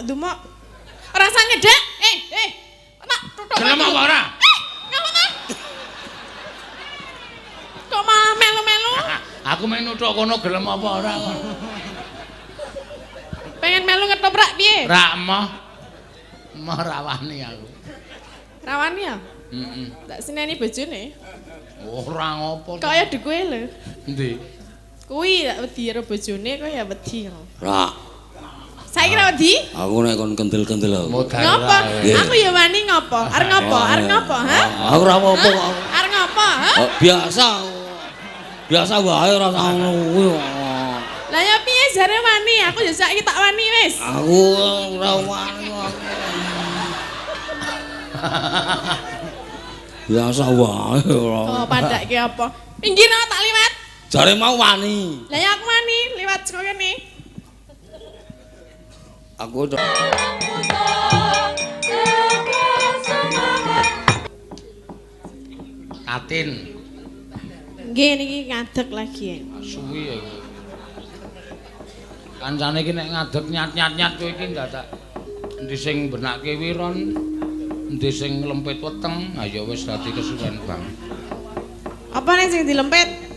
Dumok-dumok. Ora usah nyedek. Eh, eh. Tak tutuk. Gelem apa ora? Eh, ngapa ta? Kok malah melu-melu? Aku main nuthuk kono gelem apa ora? Pengen melu ngetoprak piye? Rak emoh. Emoh rawani aku. Rawani ya? Heeh. Tak seneni bojone. Ora ngopo. Kaya dukuhe lho. Endi? Kuwi tak wedi karo bojone kowe ya wedi. Rak. Saiki ra wedi? Aku nek kon kendel-kendel aku. Ngopo? Aku ya wani ngopo? Arep ngopo? Arep ngopo, ha? Aku ora apa-apa kok. Arep ngopo, ha? Biasa. Biasa wae ora usah ngono kuwi. Lah ya piye jare wani? Aku ya saiki tak wani wis. Aku ora wani. Biasa wae ora. Oh, padake apa? Pinggir tak liwat. Jare mau wani. Lah ya aku wani liwat saka kene. Aku Tatin. Nggih niki ngadeg lagi. Suwi ya iki. Kancane iki nek ngadeg nyat-nyat-nyat kowe iki dadak endi sing benakke wiron, endi sing nglempit weteng, ha ya wis dadi kesuwen banget. Apa nek sing dilempit?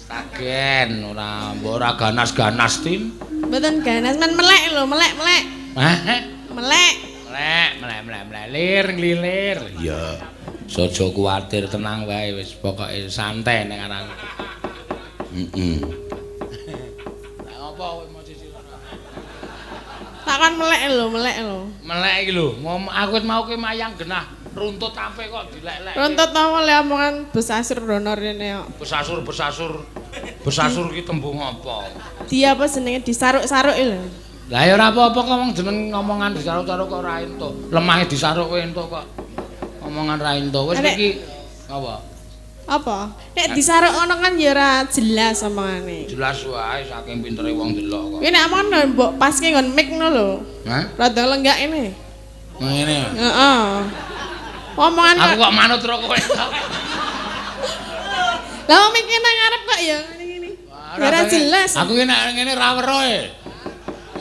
Tagen ora mbok ora ganas-ganas tin. Mboten ganas men melek lho, melek-melek. Hah? Melek. Melek, melek, melek, melek, lir nglilir. Iya. Aja kuwatir, tenang wae wis pokoke santai nek aran. Heeh. Lah ngopo kowe mau sisi ora? Takon melek lho, melek lho. Melek iki lho, aku wis mau ki mayang genah runtut ape kok dilek-lek. Runtut apa le omongan besasur rono rene kok. Besasur, besasur. Besasur ki tembung apa? Dia apa jenenge disaruk-saruk lho. Lah ya ora apa-apa kok wong jeneng ngomongan disaruk-saruk kok ora entuk. Lemahe disaruk kowe entuk kok. Omongan ra entuk. Wis iki apa? Apa? Nek disaruk ngono kan ya ora jelas omongane. Jelas wae saking pintere wong delok kok. Kuwi nek omongan mbok paske nggon mic ngono lho. Hah? Rada lenggak ngene. Ngene. Heeh. Omongan aku kok manut ro kowe. Lah mic nang ngarep kok ya ngene-ngene. Ora jelas. Aku ki nek ngene ra weruh e.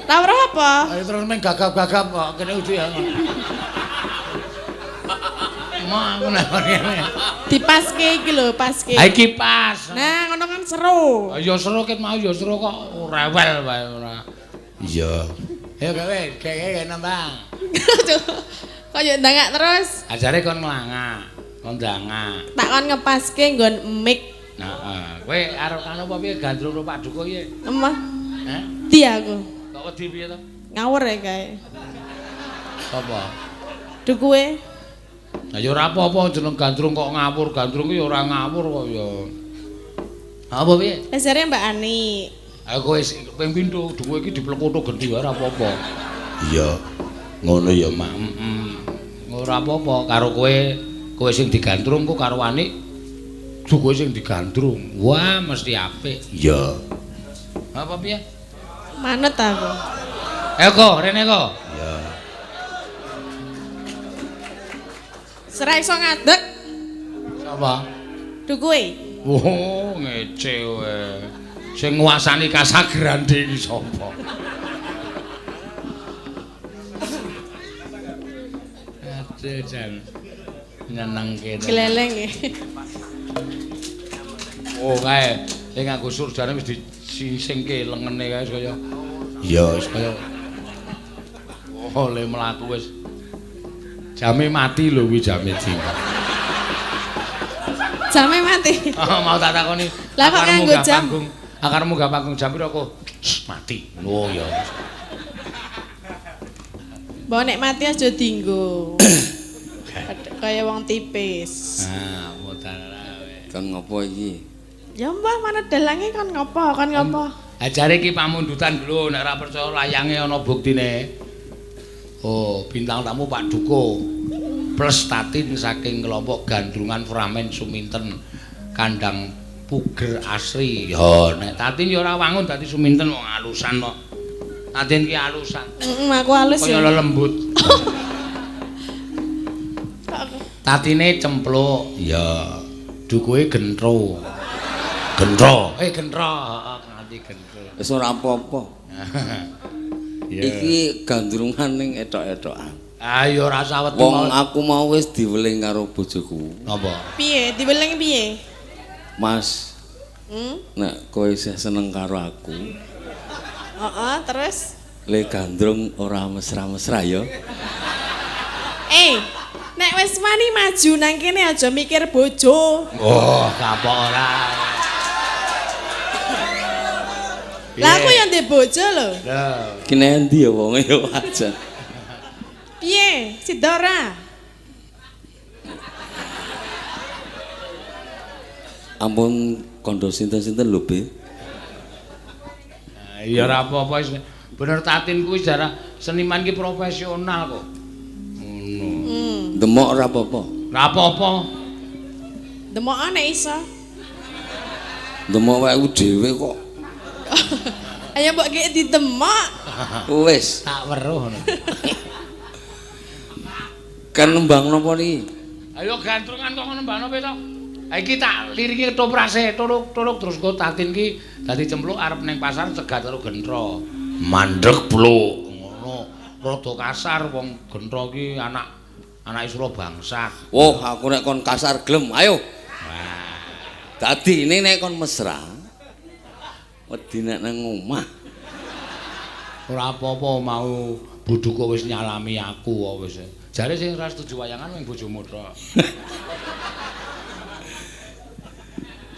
Ra weruh apa? Ayo terus meng gagap-gagap kok kene udu ya. Mau aku nek ngene. Dipaske iki lho, paske. Ha iki pas. Nah, ngono kan seru. Ya seru ket mau ya seru kok rewel wae ora. Iya. Ayo gawe, gawe nembang. Kok yo ndangak terus. Ajare kon nglangak, kon ndangak. Tak kon ngepaske nggon mic. Heeh. Kowe arep kanu apa piye gandrung karo Pak Duko piye? Emah. Heh? Di aku. Kok wedi piye to? Ngawur ya kae. Sapa? Dukuwe. Lah ya ora apa-apa jeneng gandrung kok ngawur, gandrung ki ya ora ngawur kok ya. Apa piye? Jare Mbak Ani. Aku wis ping pindho duwe iki diplekuthu gendhi wae ora apa-apa. Iya. Ngono ya, Mak. Heeh. Ora apa-apa karo kowe, kowe sing digandrung ku karo Anik duwe sing digandrung. Wah, mesti apik. Iya. Apa piye? Manut aku. Ayo kok, rene kok. Iya. Serai iso ngadeg. Sapa? Dukuwe. Oh, ngece kowe. Sing nguasani Kasagrande iki sapa? Aduh, jan nyenengke. Gleleng nggih. Oh, kae sing nganggo surjane wis disisingke lengene kae kaya. Iya, wis kaya. Oh, le mlaku wis. Jame mati lho kuwi jame jingkok. Jame mati. Oh, mau tak takoni. Lah kok nganggo jam? Akarmu gak panggung jam piro kok? Mati. Oh ya. Mbok nek mati aja dienggo. Kaya wong tipis. Ah, mutar wae. Kon ngopo iki? Ya mbah mana dalange kon ngopo? Kon ngopo? Ajare iki pamundutan lho nek ora percaya layange ana buktine. Oh, bintang tamu Pak Duko plus Tatin saking kelompok Gandrungan Framen Suminten Kandang Puger Asri. Ya nek Tatin ya ora wangun dadi Suminten wong alusan kok. Tatin ki alusan. Heeh, aku alus kaya lelembut. Tatine cempluk. Ya. Dukuhe gentro. Gentro. Eh gentro, heeh nganti gentro. Wis ora apa-apa. Iki gandrungan ning etok-etokan. Ayo ora usah wedi. Wong aku mau wis diweling karo bojoku. Napa? Piye? Diweling piye? Mas. Nek kowe isih seneng karo aku. Heeh, terus le gandrung ora mesra-mesra ya. Nek wis wani maju nang kene aja mikir bojo. Oh, kapok ora. Lah aku yang ndek bojo lho. Lho, Ki endi ya wonge ya wajan. Piye? Sida ora? Ampun kandha sinten-sinten lho, Be. Ya ora apa-apa wis. Bener Tatin kuwi jarah seniman ki profesional kok. Ngono. Demok ora apa-apa. Ora apa-apa. Demok nek iso. Demok wae dhewe kok. Ayo mbok gek didemok. Wis, tak weruh ngono. Kan nembang napa niki? Ayo gandrungan kok nembang napa to? Ha iki tak liringi ketoprase, tuluk-tuluk terus kok Tatin ki dadi cempluk arep ning pasar cegat karo Gentro. Mandeg bluk ngono. Rada kasar wong Gentro ki anak Surabangsat. Wah, aku nek kon kasar gelem, ayo. Wah. Dadi ini nek kon mesra. Wedi nek nang omah. Ora apa-apa mau bodhoku wis nyalami aku kok wis. Jare sing ora setuju wayangan mung bojomu tok.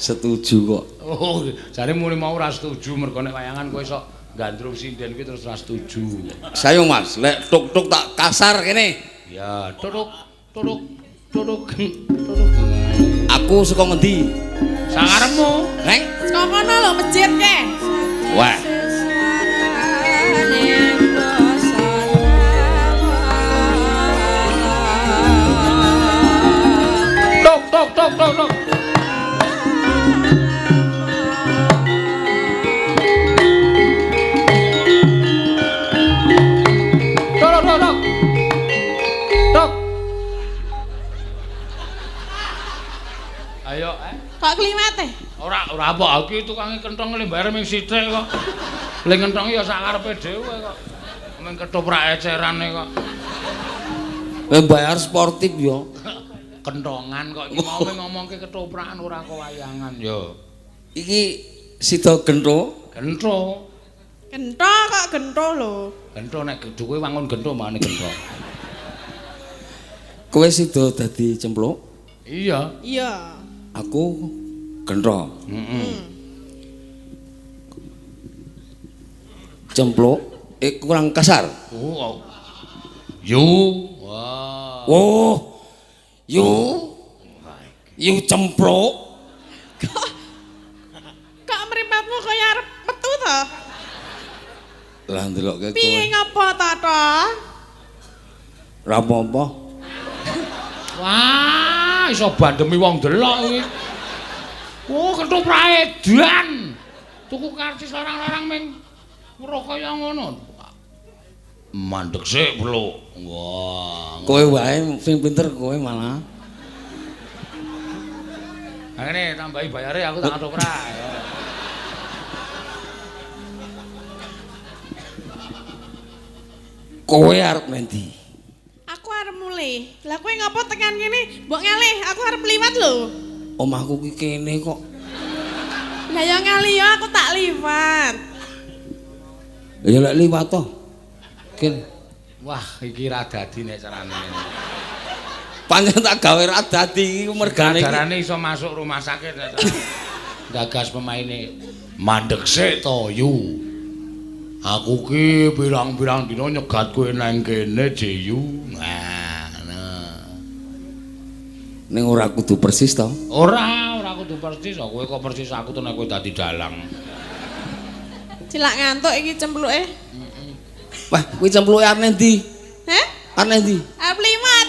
Setuju kok. Oh, jare muni mau ora setuju mergo nek wayangan kowe sok gandrung sinden kuwi terus ora setuju. Sayo Mas, lek tuk-tuk tak kasar kene. Ya, turuk turuk turuk turuk. Aku saka ngendi? Sakarepmu. Neng? Saka kono lho masjid ke. Wah. Tok tok tok tok tok. Tok tok tok. Tok. Ayo, Kok kliwate? Ora, ora apa iki tukange kenthong le bayar ming sithik kok. Le kenthong ya sak karepe dhewe kok. Ming ketoprak ecerane kok. Le bayar sportif ya. Kenthongan kok iki mau ngomongke ketoprakan ora kok wayangan ya. Iki sida gentho. Gentho. Gentho kok gentho lho. Gentho nek kowe wangun gentho mangane gentho. Kowe sida dadi cempluk? Iya. Iya. Aku gentho. Heeh. Cempluk kurang kasar. Oh. Yu. Wah. Oh. Yu. Yu cempluk. Kok mripatmu kaya arep metu to? Lah ndelokke kowe. Piye ngopo to, to? Ora apa-apa. Wah, iso bandemi wong delok kuwi. Oh, ketoprak edan. Tuku karcis larang-larang ming weruh kaya ngono. Mandek sik, Bluk. Wah. Kowe wae sing pinter kowe malah. Ha ngene tambahi bayare aku tak ketoprak. Kowe arep ngendi? Aku arep mulih. Lah kowe ngopo tekan kene? Mbok ngalih, aku arep liwat lho. Omahku ki kene kok. Lah ya ngalih ya aku tak liwat. Ya lek liwat to. Kene. Wah, iki ra dadi nek carane ngene. Pancen tak gawe ra dadi iki mergane iki. Darane iso masuk rumah sakit nek carane. Gagas pemaine. Mandek sik to, Yu. Aku ki pirang-pirang dina nyegat kowe nang kene, Yu. Nah, nah. Ning ora kudu persis to? Ora, ora kudu persis. Kowe kok persis aku to nek kowe dadi dalang. Cilak ngantuk iki cempluke. Wah, kuwi cempluke arep endi? Heh? Arep endi? Arep liwat.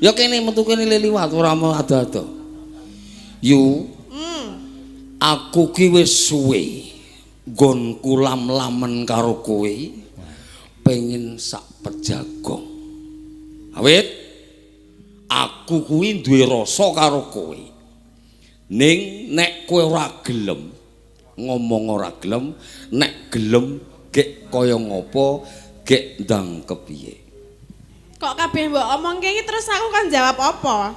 Ya kene metu kene liwat ora mau ado-ado. Yu. Aku ki wis suwe nggonku lam-lamen karo kowe pengin sak pejagong. Awit aku kuwi duwe rasa karo kowe. Ning nek kowe ora gelem ngomong ora gelem, nek gelem gek kaya ngopo Gek ndang kepiye? Kok kabeh mbok omongke iki terus aku kan jawab apa?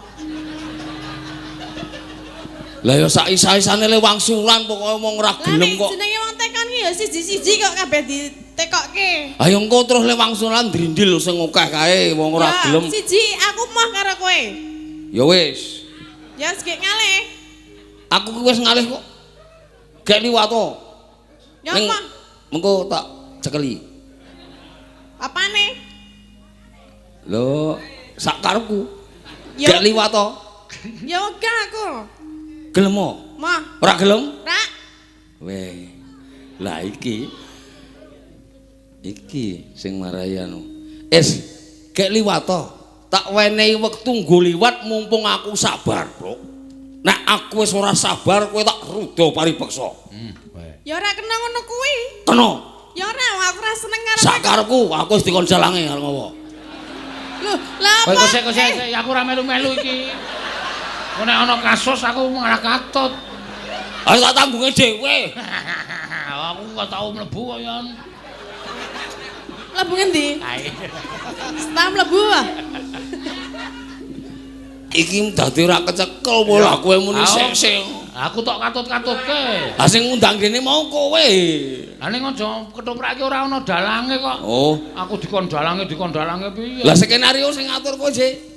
Lah ya sak isa-isane le wangsulan pokoke wong ora gelem kok. Jenenge wong tekon ki ya siji-siji kok kabeh ditekokke. Ayo engko terus le wangsulan drindil sing akeh kae wong ora gelem. Siji aku moh karo kowe. Ya wis. Ya wis ngalih. Aku ki wis ngalih kok. Gek liwat to. Ya apa? Mengko tak cekeli. Apane? Lho, sak karepku. Gek liwat to. Ya wegah aku. Gelem mo? Moh. Ora gelem? Ora. Weh. Lah iki. Iki sing marai anu. Es, gek liwat to. Tak wenehi wektu nggo liwat mumpung aku sabar, Bro. Nek aku wis ora sabar kowe tak ruda paripeksa. Ya ora kena ngono kuwi. Kena. Ya ora, aku ora seneng karo kowe. Sakarepku, aku wis dikon jalange arep ngopo. Lho, lah apa? Kok sik aku ora melu-melu iki. Nek ana kasus aku malah katut. Ayo tak tanggunge dhewe. Aku kok tau mlebu kaya. Mlebu ngendi? Kae. Setah mlebu ah. Iki dadi ora kecekel wae kowe muni sik-sik. Aku tok katut-katutke. Lah sing ngundang kene mau kowe. Lah ning aja ketoprak iki ora ana dalange kok. Oh, aku dikon dalange piye? Lah skenario sing ngatur kowe, Dik.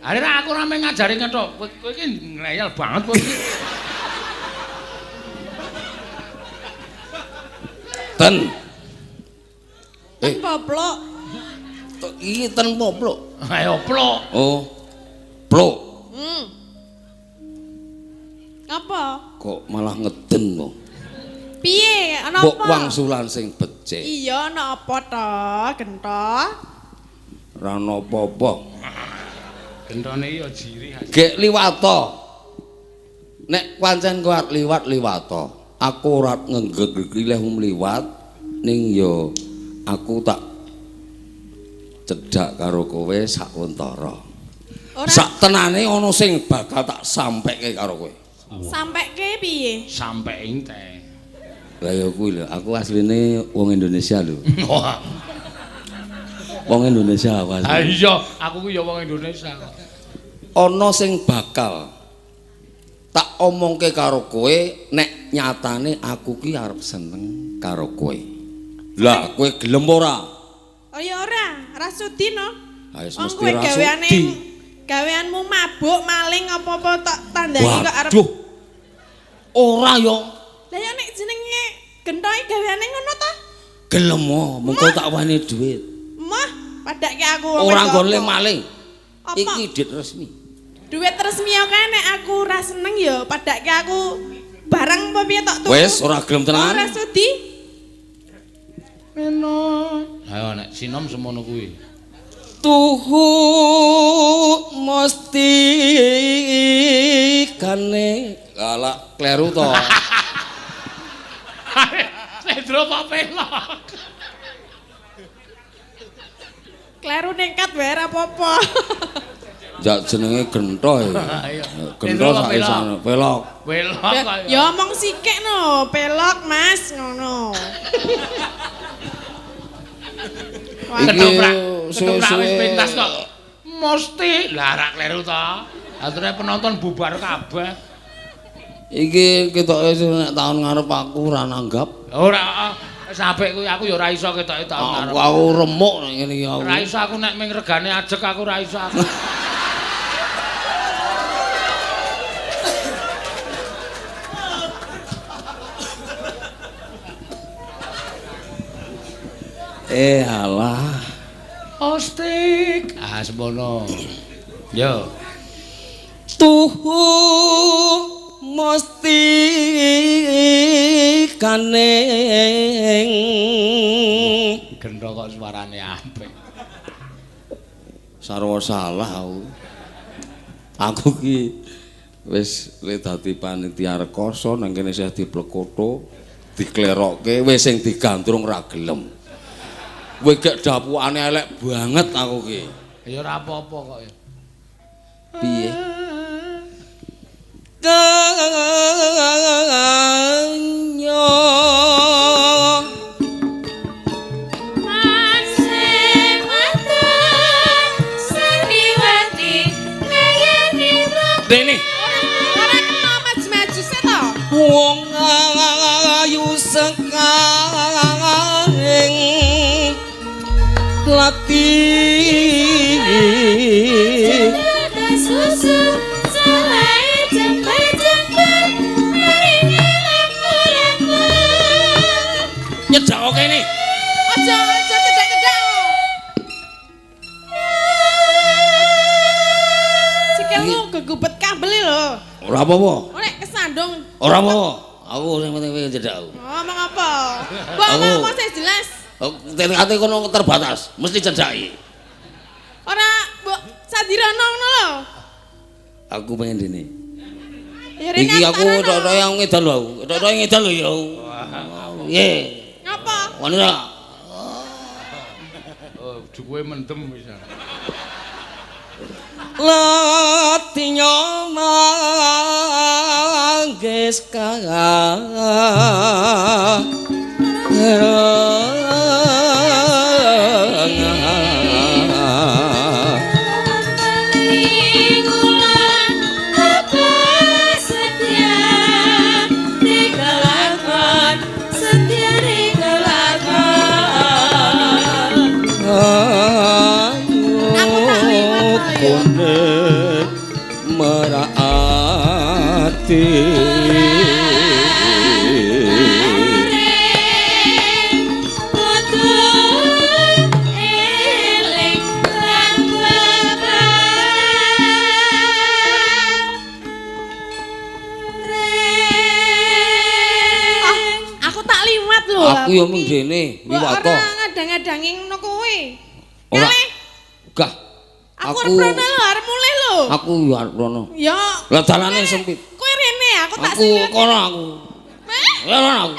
Are aku ora mung ngajari ngethok. Kowe iki ngleyel banget kowe iki. Ten. Ten poplok. Iki ten poplok. Ayo plok. Oh. Plok. Apa? Kok malah ngeden to? Piye? Ana apa? Mbok wangsulan sing becik. Iya, ana apa to, Gento? Ora ana apa-apa. Gentone ya jiri. Gek liwat to. Nek pancen kowe arep liwat liwat to. Aku ora ngenggeg leh liwat ning ya aku tak cedhak karo kowe sak untara. Sak tenane ana sing bakal tak sampeke karo kowe. Sampeke piye? Sampe ente. Lah ya kuwi lho, aku asline wong Indonesia lho. Wong Indonesia aku asline. Ha iya, aku kuwi ya wong Indonesia. Ana sing bakal tak omongke karo kowe nek nyatane aku ki arep seneng karo kowe. Lah kowe gelem ora? Oh ya ora, ora sudi no. Ha wis mesti ora sudi. Gaweanmu mabuk, maling apa-apa tak tandani kok arep. Waduh. Ora yo. Lah ya nek jenenge gentoke gaweane ngono ta? Gelem o, mengko tak wani dhuwit. Mah, padake aku wong. Ora nggone maling. Iki duit resmi. Duit resmi yo kae nek aku ora seneng yo padake aku barang apa piye tok tuku. Wis ora gelem tenan. Ora sudi. Meno. Ayo nek sinom semono kuwi. Tuhu mesti kane galak kleru to. Slendro apa pelok? Kleru ningkat wae ora apa-apa. Jak jenenge gento ya. Gento sak isane pelok. Pelok kaya. Ya omong sikik no, pelok Mas ngono. Ketoprak, ketoprak wis pentas kok. Mesti lah ra kleru to. Aturane penonton bubar kabeh. Iki ketoke nek taun ngarep aku ora nanggap. Ora, wis apik kuwi aku ya ora iso ketoke taun ngarep. Aku remuk nek ngene iki aku. Ora iso aku nek ming regane ajeg aku ora iso aku. Eh alah. Ostik. Ah semono. Yo. Tuhu mesti kaneng. Gendho kok suarane apik. Sarwa salah aku. Aku ki wis le dadi panitia rekoso nang kene isih diplekoto, diklerokke wis sing digandrung ra gelem. Kowe gek dapukane elek banget aku ki. Ya ora apa-apa kok ya. Piye? Kanyo. Mas. Lati susu selai jember-jember maringi lembu-lembu. Nyedak kene. Aja aja cedak-cedak. Sikilmu gegubet kabel lho. Ora apa-apa. Nek kesandung. Ora apa-apa. Aku sing penting pengen cedak aku. Ngomong apa? Mbok ngomong sing jelas. Tekate kono terbatas, mesti cedaki. Ora mbok sadirana ngono lho. Aku pengen dene. Ya rene Iki aku tok-tok yang ngedal lho aku. Tok-tok ngedal lho ya. Piye? Ngapa? Wani ra? Oh, dukuhe mendem wis. Latinya manggis Aku yo mung dene liwat to. Ora ngadang-ngadangi ngono kuwi. Ora. Gah. Aku arep rono lho, arep mulih lho. Aku yo arep rono. Ya. Lah dalane sempit. Kowe rene, aku tak sing. Aku kono aku. Ya rono aku.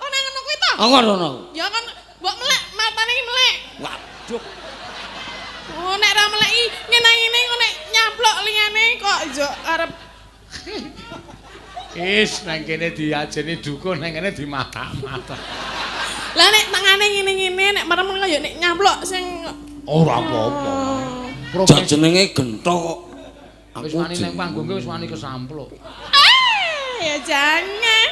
Ora ngono kuwi to? Aku rono. Ya kan mbok melek, matane iki melek. Waduh. Oh nek ra melek iki ngene-ngene kok nek nyamplok liyane kok yo arep. Is nang kene diajeni dukun nang kene dimatak-matak. Lah nek tangane ngene-ngene nek merem kaya nek nyamplok sing ora apa-apa. Jan jenenge gentho kok. Wis wani nang panggung wis wani kesampluk. Ya jangan.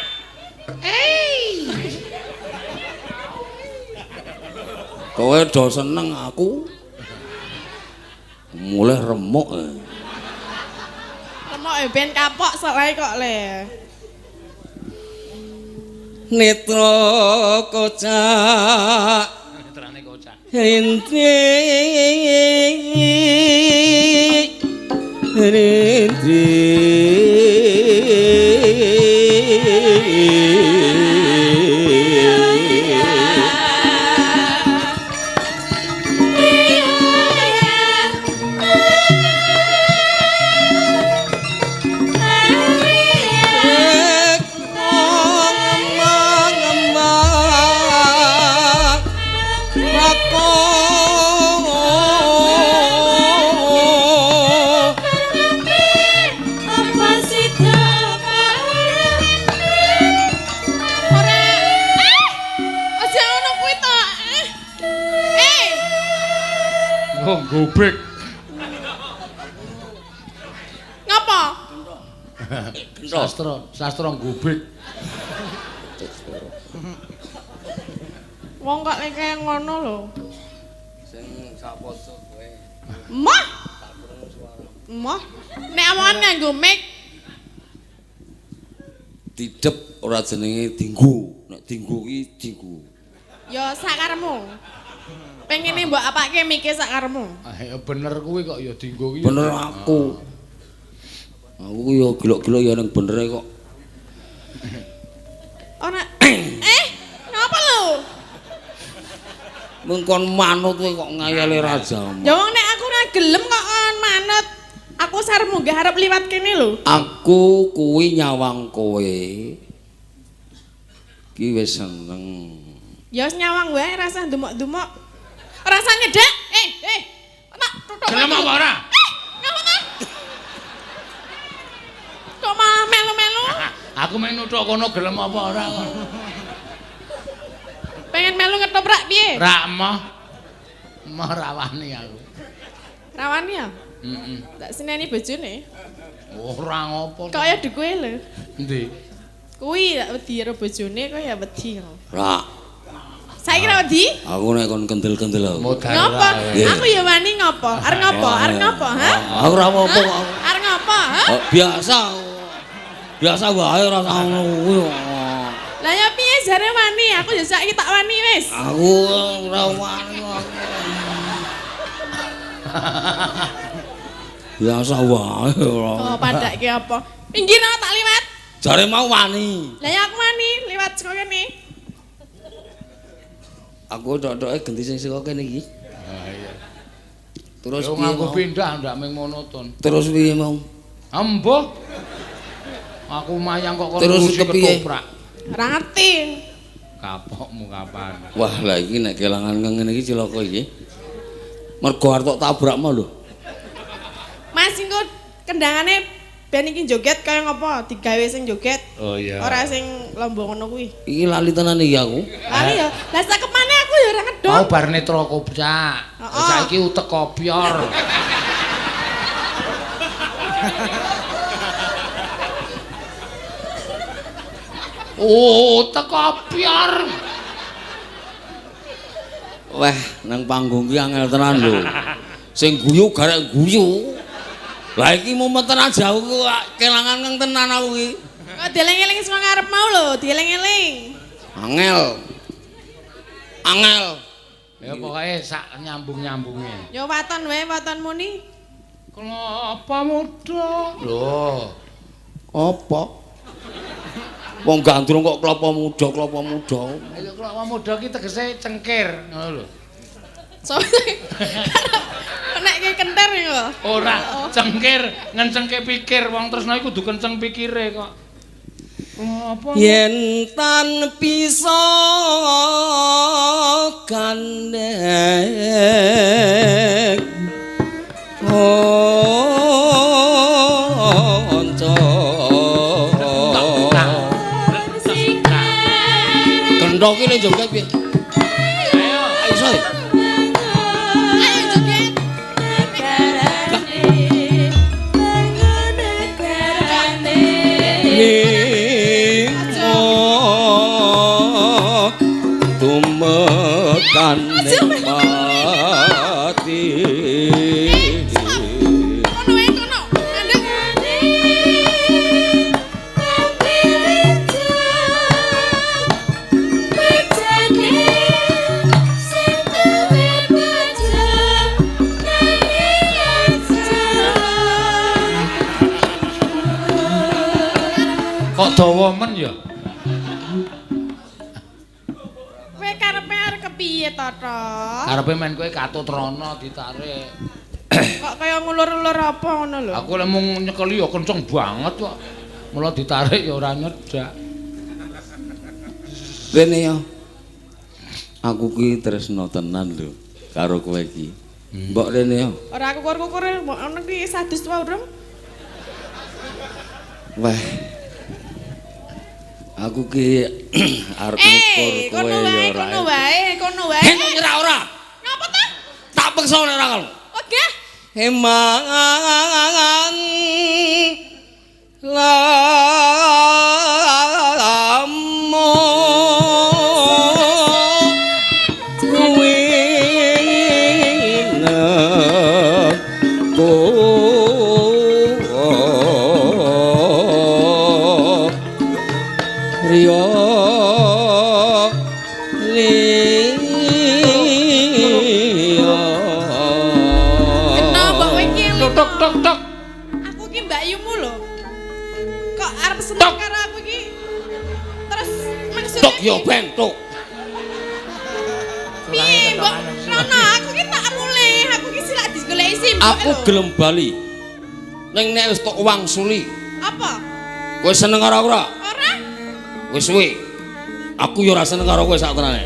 Kowe do seneng aku. Mulih remuk. Remuk ben kapok soalé kok le. Netra kocak. Netrane kocak. Rintri rintri Gobek. Ngapa? Sastra, sastra gobek. Wong kok lek kaya ngono lho. Sing sak pojok kowe. Moh. Tak krungu suaramu. Moh. Nek omongan nganggo mic. Didep ora jenenge dinggo. Nek dinggo ki dinggo. Ya sakaremu. Pengene mbok apake mike sakaremu. Ah ya bener kuwi kok ya dinggo kuwi. Bener aku. Aku ya gelok-gelok ya ning benere kok. Ora. Ngapa lho? Mung kon manut kowe kok ngayale raja. Ya wong nek aku ora gelem kok kon manut. Aku sarep munggah arep liwat kene lho. Aku kuwi nyawang kowe. Ki wis seneng. Ya wis nyawang wae rasah ndumok-ndumok. Rasa nyedek? Tak tutuk. Gelem apa ora? Ngapa ta? Kok malah melu-melu? Aku main nuthuk kono gelem apa ora kok. Pengen melu ngetoprak piye? Ra emoh. Emoh rawani aku. Rawani ya? Heeh. Tak seneni bojone. Ora ngopo. Kaya dukuhe lho. Endi? Kuwi tak wedi karo bojone kok ya wedi. Ra. Saiki Saiki ra wedi? Aku nek kon kendel-kendel aku. Ngopo? Aku ya wani ngopo? Arep ngopo? Arep ngopo, ha? Aku ora apa-apa kok. Arep ngopo, ha? Biasa. Biasa wae ora usah ngono kuwi. Lah ya piye jare wani? Aku ya saiki tak wani wis. Aku ora wani. Biasa wae ora. Oh, padake apa? Pinggir tak liwat. Jare mau wani. Lah ya aku wani liwat saka kene. Aku tok-toke genti sing saka kene iki. Ha iya. Terus piye nganggo pindah ndak ming monoton. Terus piye mau? Embuh. Aku mayang kok kon ngurusi ketoprak. Ora ngerti. Kapokmu kapan? Wah, lah iki nek kelangan ngene iki cilaka iki. Mergo arep tok tabrak mau lho. Mas engko kendangane ben iki joget kaya ngopo? Digawe sing joget. Oh iya. Ora sing lombo ngono kuwi. Iki lali tenan iki aku. Lali ya. Lah sakepane aku ya ora ngedon. Mau bar netra kopcak. Saiki utek kopyor. Oh, utek kopyor. Wah, nang panggung ki angel tenan lho. Sing guyu garek guyu. Lah iki mumet tenan jauh ku kelangan kang tenan aku iki. Kok dieling-eling saka ngarep mau lho, dieling-eling. Angel. Angel. Ya pokoke sak nyambung-nyambunge. Ya waton wae waton muni. Kelapa muda. Lho. Apa? Wong gandrung kok kelapa muda, kelapa muda. Ayo kelapa muda ki tegese cengkir, ngono lho. Nek ki kenter lho. Ora, cengkir, ngencengke pikir wong tresna iku kudu kenceng pikire kok. Apa? Yen tan bisa gandeng. Kanca. Kendho ki le joget piye? Ayo, iso. Ayo joget. Tumekan pati. Kono wae kono. Ngandhek. Kok dawa men ya? Kowe karepe arep kepiye to, Tok? Karepe men kowe katut rono ditarik. Kok kaya ngulur-ulur apa ngono lho? Aku lek mung nyekeli ya kenceng banget kok. Mula ditarik ya ora nyedak. Rene ya. Aku ki tresno tenan lho karo kowe iki. Mbok rene ya. Ora kukur-kukur mbok ngono ki sadus wae urung. Wah. Aku ki arep ngukur kowe ya ora. Kono wae, kono wae. Heh, nyerah ora? Ngapa ta? Tak peksa nek ora kalau. Oke. Eman lamun kuwi Rio liya. Kena mbok kowe iki Tok tok tok. Aku ki mbakyumu lho. Kok arep seneng karo aku iki? Terus maksudnya Tok yo ben tok. Piye mbok rono aku ki tak mulih, aku ki silak digoleki simbok. Aku gelem bali. Ning nek wis tok wangsuli. Apa? Kowe seneng karo aku ora? Ora. Wis suwe. Aku yo ora seneng karo kowe sak tenane.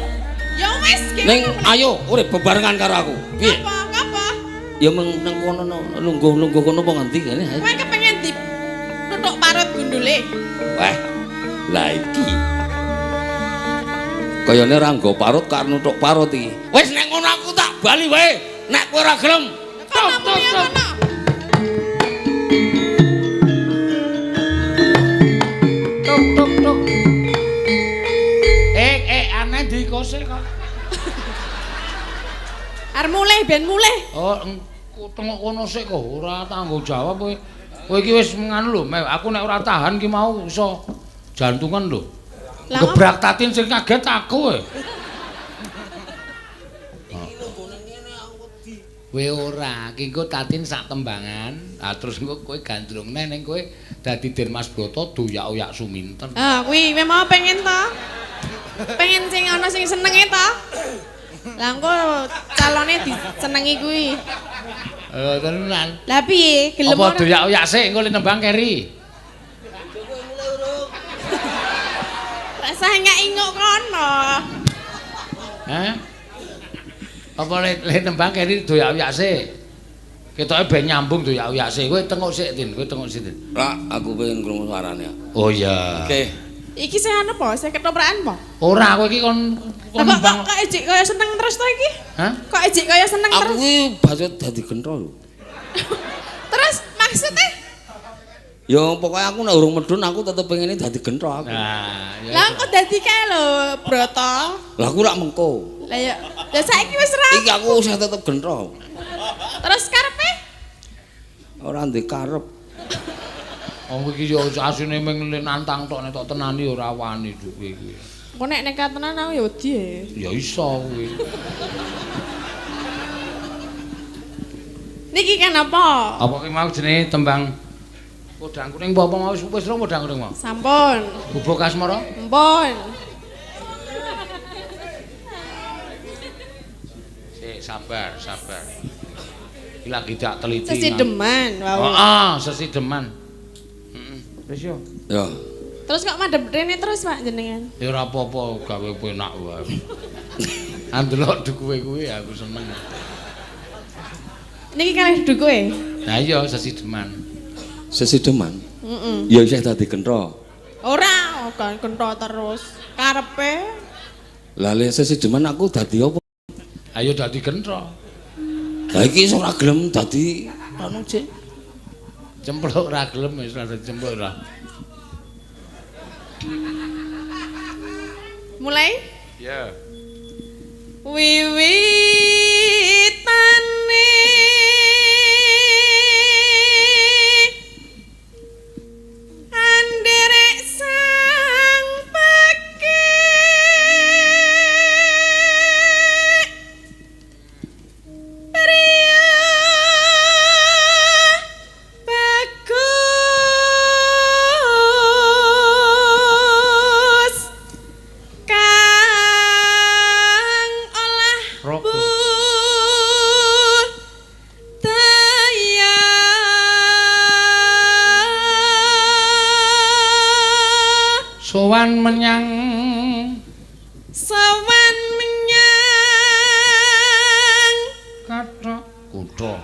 Ya wis, Ning ayo urip bebarengan karo aku. Piye? Ngapa? Ngapa? Ya meng nang kono lungguh-lungguh kono apa ngendi kene? Kowe kepengen ditutuk parut gundule. Wah. Lah iki. Kayane ora nggo parut karo nutuk parut iki. Wis nek ngono aku tak bali wae. Nek kowe ora gelem. Kono muni kono. Tok tok tok. Eh aneh dikose kok. Arep mulih ben mulih. Oh, tengok kono sik kok ora tanggung jawab kowe. Kowe iki wis nganu lho, aku nek ora tahan ki mau iso jantungan lho. Gebrak Tatin sing kaget aku kowe. Kowe ora, ki engko Tatin sak tembangan, ha terus engko kowe gandrung neh ning kowe dadi Dirmas Broto doyak-oyak Suminten. Ah, kuwi memang pengen to. Pengen sing ana sing senenge to. Lah engko calone disenengi kuwi. Tenan. Lah piye? Gelem ora? Apa doyak-oyak sik engko nembang keri. Rasah ngak-inguk kono. Hah? Apa le nembang keri doyak-oyak sik? Ketoke ben nyambung doyak-oyak sik. Kowe tengok sik, Tin. Kowe tengok sik, Tin. Lah, aku pengen krungu suarane. Oh iya. Oke. Iki sing anu apa? Sing ketoprakan apa? Ora, kowe iki kon nembang. Kok ejek kaya seneng terus to iki? Hah? Kok ejek kaya seneng terus? Aku iki bacot dadi gentro lho. Terus maksudnya? Ya pokoknya aku nek urung medun aku tetep pengene dadi gentro aku. Nah, ya. Lah kok dadi kae lho, Broto. Lah aku rak mengko. Lah ya, lah saiki wis ra. Iki aku usah tetep gentro. Terus karepe? Ora ndek karep. Wong iki yo asine mung nantang tok nek tok tenani ora wani nduk kowe iki. Engko nek nekat tenan aku ya wedi. Ya iso kuwi. Niki kan apa? Apa ki mau jenenge tembang Podang Kuning apa mau wis rong Podang Kuning mau? Sampun. Gubuk Asmara? Sampun. Sik sabar, sabar. Iki lagi tak teliti. Sesideman, wau. Heeh, sesideman. Heeh. Wis yo. Ya. Terus kok madhep rene terus Pak jenengan? Ya ora apa-apa, gawe penak wae. Andelok dukuwe kuwi aku seneng. Niki kalih dukuwe. Lah iya sesideman. Sesideman? Heeh. Ya isih dadi gentro. Ora, kan gentro terus. Karepe. Lah lek sesideman aku dadi apa? Ayo dadi gentro. Lah iki iso ora gelem dadi anu cek. Cempluk ora gelem wis ora dadi cempluk ora. Mulai? Ya. Wiwitane anderek sang pekik priya bagus kang olah Rogo. budaya. Sowan menyang Sowan menyang kathok kutha.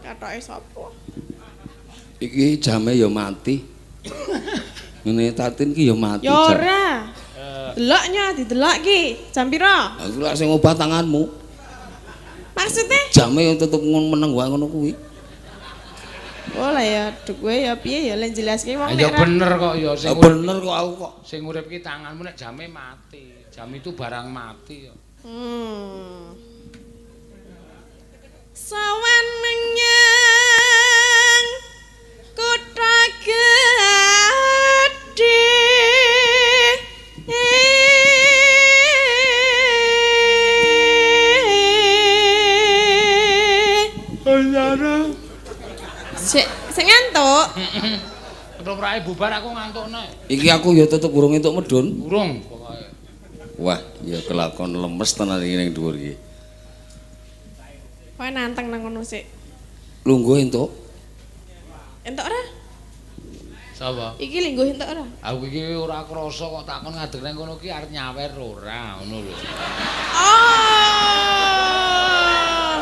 Kathoke sapa? Iki jame ya mati. Ngene Tatin ki ya mati. Ya ora. Deloknya didelok ki. Jam pira? Aku lak sing obah tanganmu. Maksudnya? Jame ya tetep meneng wae ngono kuwi. Oh lah ya duwe ya piye ya len jelaske wong Ya bener kok ya sing bener kok aku kok. Sing urip ki tanganmu nek jame mati. Jam itu barang mati ya. Sowan menyang kutha gedhe. Sik, sik ngantuk. Ketoprake bubar aku ngantuk nek. Iki aku ya tetep urung entuk medhun. Urung pokoke. Wah, ya kelakon lemes tenan iki ning dhuwur iki. Kowe nantang nang ngono sik. Lungguh entuk. Entuk ora? Sapa? Iki lungguh entuk ora? Aku iki ora krasa kok takon ngadeg nang kono ki arep nyawer ora ngono lho. Oh.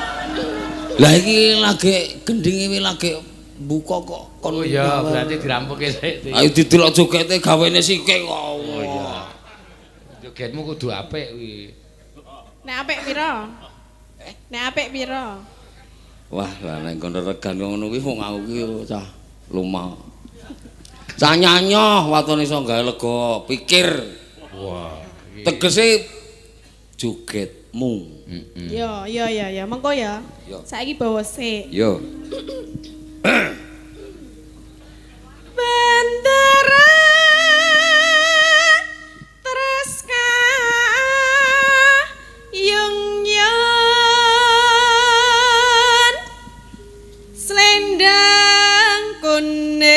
Lah iki lagi gendinge wi lagi buka kok kon. Oh iya, berarti dirampuke sik. Ayo didelok jogete gawene sike kok. Oh iya. Jogetmu kudu apik kuwi. Nek apik pira? Nek apik pira? Wah, lah nek kono regan ngono kuwi wong aku ki cah lumah. Cah nyanyoh watone iso gawe lega pikir. Wah. Tegese joget. uripmu. Yo yo yo yo, mengko ya. Saiki bawa sik. Yo. Bendera terus kayung yon slendang kuning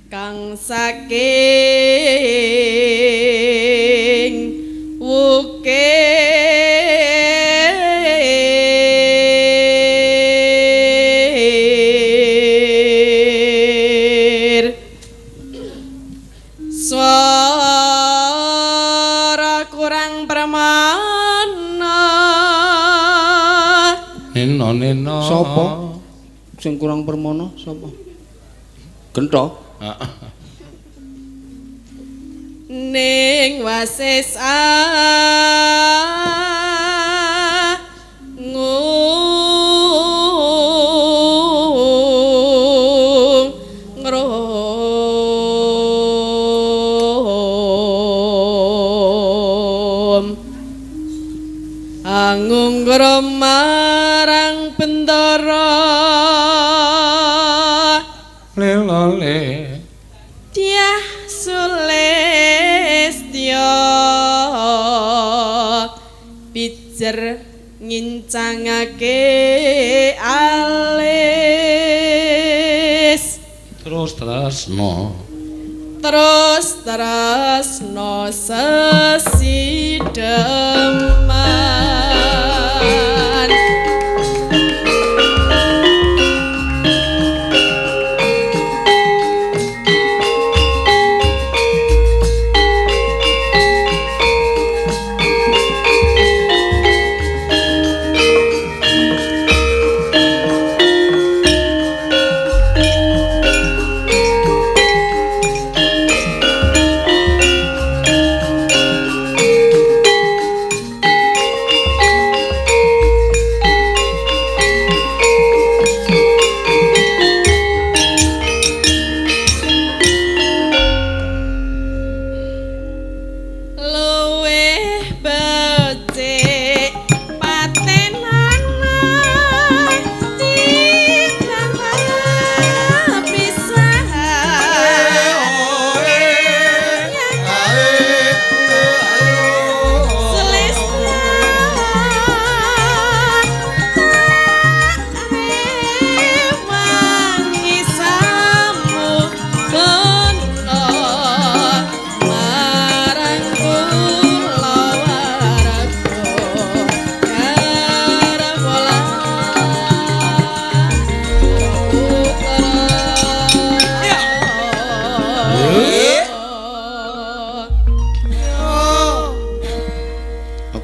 kang saking wukir swara kurang permana. Neno neno. Sapa? Sing kurang permana sapa? Gentho. Heeh. Ning wasis ngrum angungrum marang bendara lelole Dyah Sulistya pijer ngincangake alis terus tresno terus tresno sesideman. Luwih becik patenana timbang pisahan.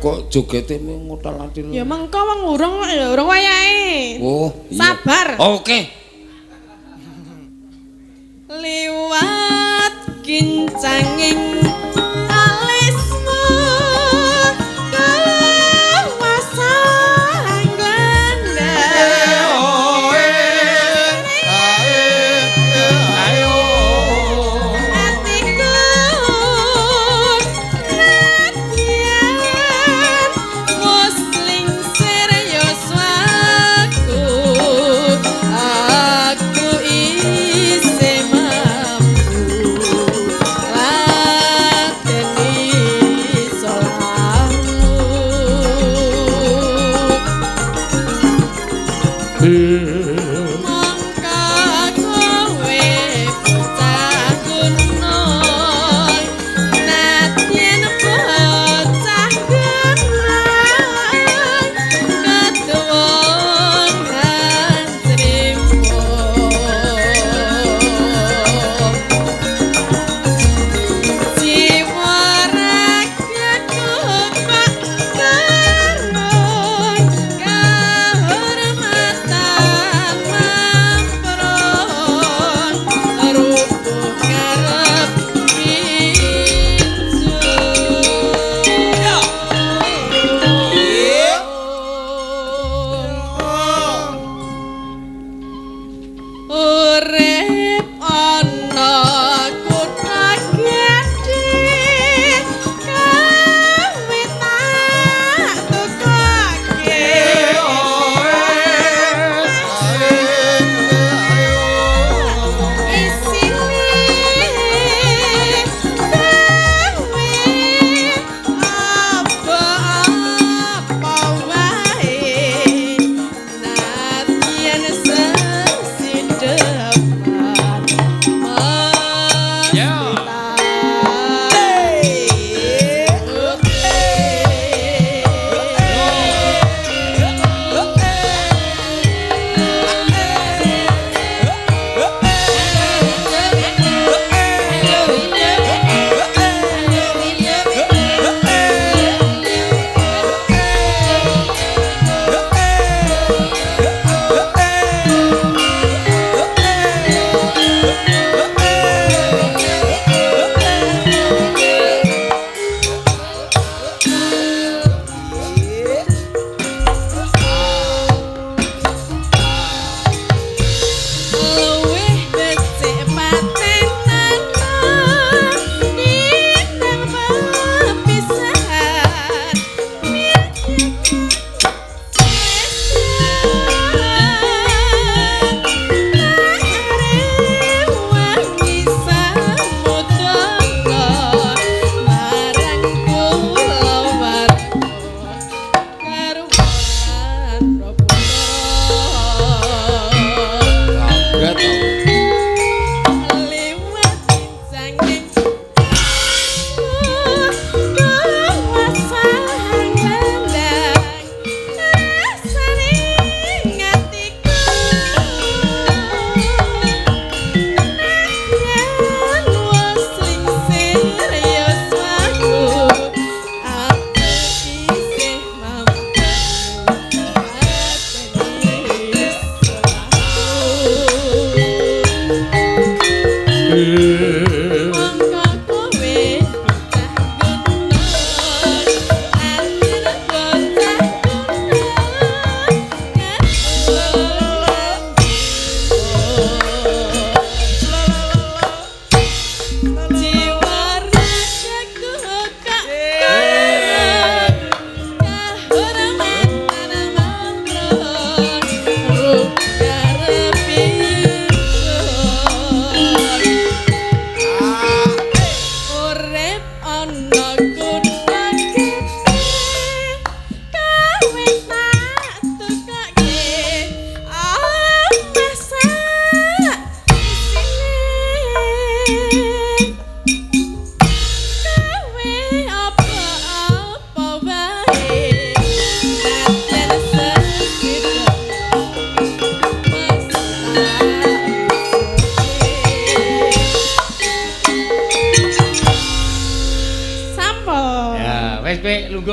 Kok jogete ngotal-atil. Ya mengko wong urung kok ya urung wayahe. Oh, iya. Sabar. Oke. Liwat kincanging alismu kawasang glandang. Atiku nadyan wis lingsir yuswaku, aku isih mampu ladeni salahmu. Mongko kowe bocah gunung, nadyan bocah gunung, ketuwung trimo. Jiwa ragaku kok karung kahormatan mamprung rubuh ngarep pinju. Urip ana kutha gedhe kawe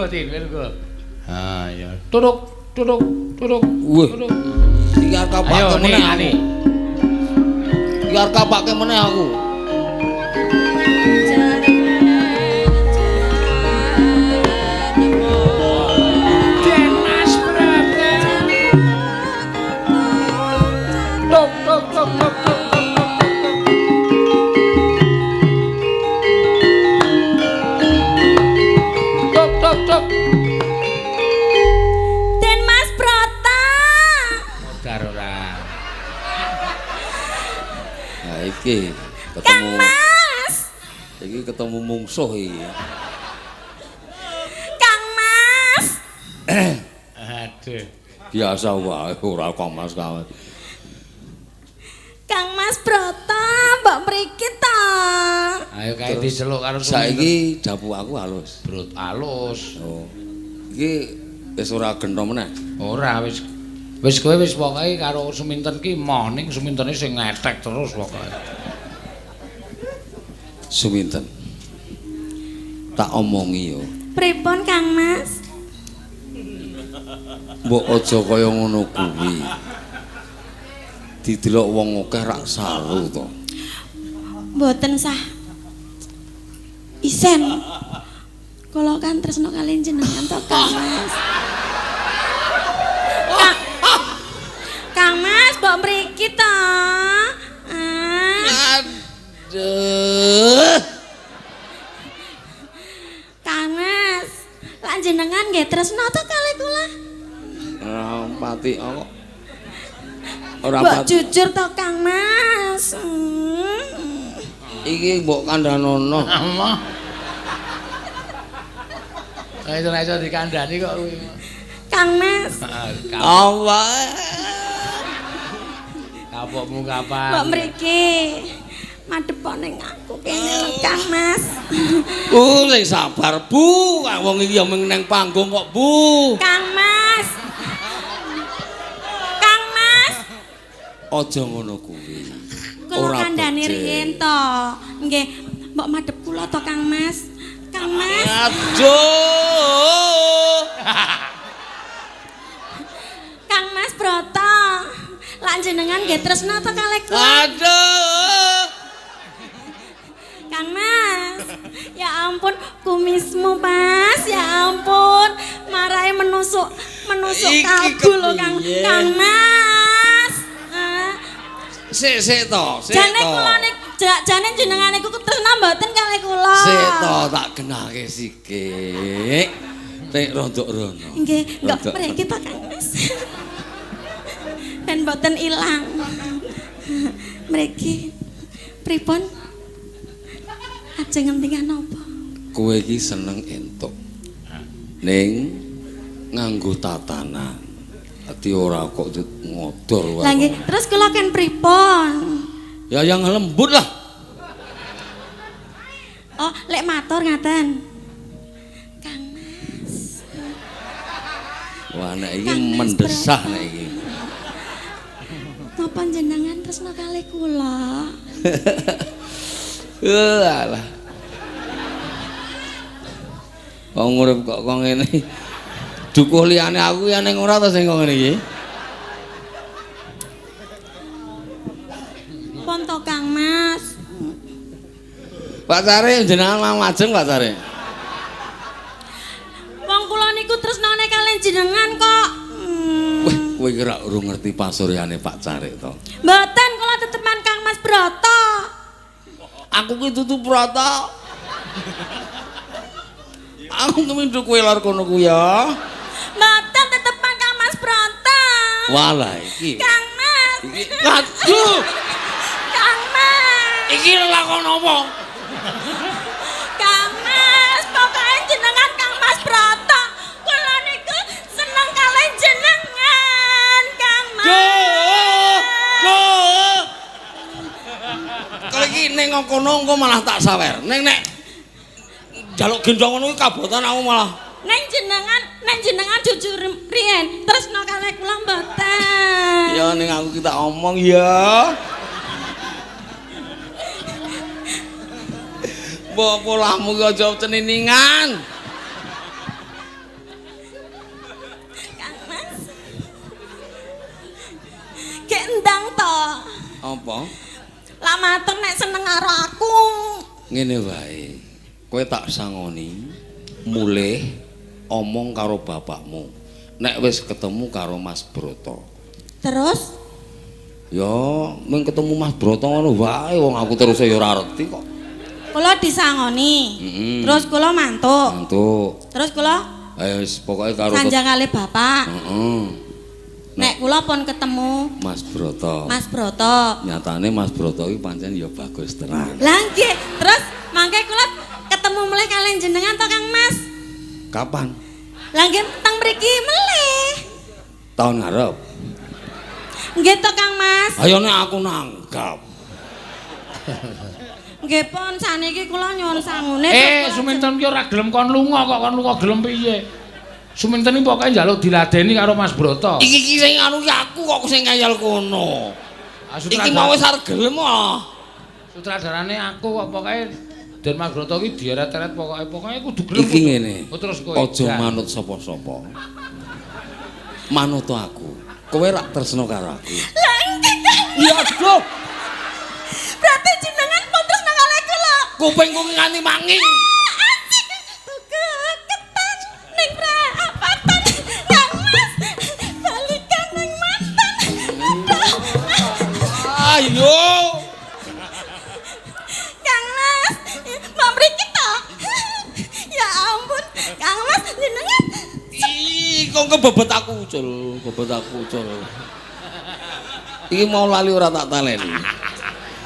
lungguh, Tin, kowe lungguh. Ha iya. Turuk, turuk, turuk. Wih. Iki arep kapake meneh aku. Iki arep kapake meneh aku. Den Mas Brata. Tuk tuk tuk tuk tuk. Tuk tuk tuk. Den Mas Brata. Modar ora. Nah iki ketemu Kang Mas. Iki ketemu mungsuh iki. Kang Mas. Aduh. Biasa wae ora Kang Mas kawan. Kang Mas Brata, mbok mriki ta. Ayo kae diceluk karo saiki dapur aku halus. Brut halus. Oh. Iki wis ora gento meneh. Ora wis. Wis kowe wis pokoke karo Suminten ki moh ning Sumintene sing ngetek terus pokoke. Suminten. Tak omongi yo. Pripun Kang Mas? Mbok aja kaya ngono kuwi. Didelok wong akeh rak saru to. Mboten sah. Isen. Kula kan tresno kaliyan jenengan to Kang Mas. Kang Mas mbok mriki to. Aduh. Kang Mas, lan jenengan nggih tresno to kalih kula? Ora pati kok. Ora mbok jujur to Kang Mas. Iki mbok kandhanono. Allah. Ayo ora iso dikandhani kok kuwi. Kang Mas. Allah. Kapokmu kapan? Mbok mriki. Madhep ning aku kene lho Kang Mas. Sing sabar Bu, wong iki ya mung nang panggung kok Bu. Kang Mas. Kang Mas. Aja ngono kuwi. Kula kandhani riyen to. Nggih, mbok madhep kula to Kang Mas. Kang Mas. Aduh. Kang Mas Brata. Lan jenengan nggih tresno to kalih kula? Aduh. Kang Mas, ya ampun kumismu Mas, ya ampun marahe menusuk kalbu lho Kang. Kang Mas. Sik sik to, sik to. Jane kula niku jane jenengan niku tresno mboten kalih kula. Sik to tak genahke sikik. Nek rondok rono. Nggih, enggak mriki to Kang Mas. Ben mboten ilang. Mriki pripun? Ajeng ngendikan apa? Kowe iki seneng entuk. Ning nganggo tatanan. Dadi ora kok ngodor wae. Lah nggih, terus kula ken pripun? Ya yang lembut lah. Oh, lek matur ngaten. Kang Mas. Wah, nek iki mendesah nek iki. Napa jenengan tresno kalih kula? Alah. Wong urip kok kok ngene. Dukuh liyane aku ya ning ora ta sing kok ngene iki. Pun to Kang Mas. Pak Cari jenengan mang majeng Pak Cari. Wong kula niku tresnane kaliyan jenengan kok. Wah, kowe iki ora urung ngerti pasuryane Pak Cari to. Mboten, kula tetepan Kang Mas Brata. Aku ki dudu Brata. Aku kemindho kowe lor kono ku ya. Mboten tetepan Kang Mas Brata. Walah iki. Kang Mas. Iki aduh. Kang Mas. Iki lakon apa? Kang Mas, pokoke jenengan Kang Mas Brata. Kula niku seneng kalih jenengan, Kang Mas. Duh. Duh. Kalau iki ning kono engko malah tak sawer. Ning nek njaluk gendong ngono kuwi kabotan aku malah. Ning jenengan jujur riyen, tresno kalih kula mboten. Ya ning aku ki tak omong ya. Mbok polahmu ki aja ceniningan. Apa? Lah matur nek seneng karo aku. Ngene wae. Kowe tak sangoni mulih omong karo bapakmu. Nek wis ketemu karo Mas Broto. Terus? Ya, mung ketemu Mas Broto ngono wae wong aku terus ya ora ngerti kok. Kula disangoni. Terus kula mantuk. Mantuk. Terus kula ayo wis pokoke karo sanjang kalih bapak. Heeh. Nek kula pun ketemu Mas Broto. Mas Broto. Nyatane Mas Broto iki pancen ya bagus tenan. Lah nggih, terus mangke kula ketemu mulih kalian jenengan to Kang Mas? Kapan? Lah nggih teng mriki melih. Tahun ngarep. Nggih to Kang Mas. Ayo nek aku nanggap. Nggih pun saniki kula nyuwun sangune. Suminten ki ora gelem kon lunga kok kon lunga gelem piye? Suminten iki pokoke njaluk diladeni karo Mas Broto. Iki ki sing anu ki aku kok sing ngayal kono. Iki mau wis arep gelem ah. Sutradarane aku kok pokoke Den Mas Broto ki dieret-eret pokoke kudu gelem. Iki ngene. Terus kowe aja manut sapa-sapa. Manut aku. Kowe rak tresno karo aku. Lah nggih. Ya aduh. Berarti jenengan pun tresno kalih kula. Kupingku nganti manging. Asik. Tuku ketan ning prapatan. Kang Mas, balikan ning mantan. Aduh. Ayo. Kang Mas, mbok mriki to? Ya ampun, Kang Mas jenengan. Ih, kok kebebet aku ucul, bebet aku ucul. Iki mau lali ora tak taleni.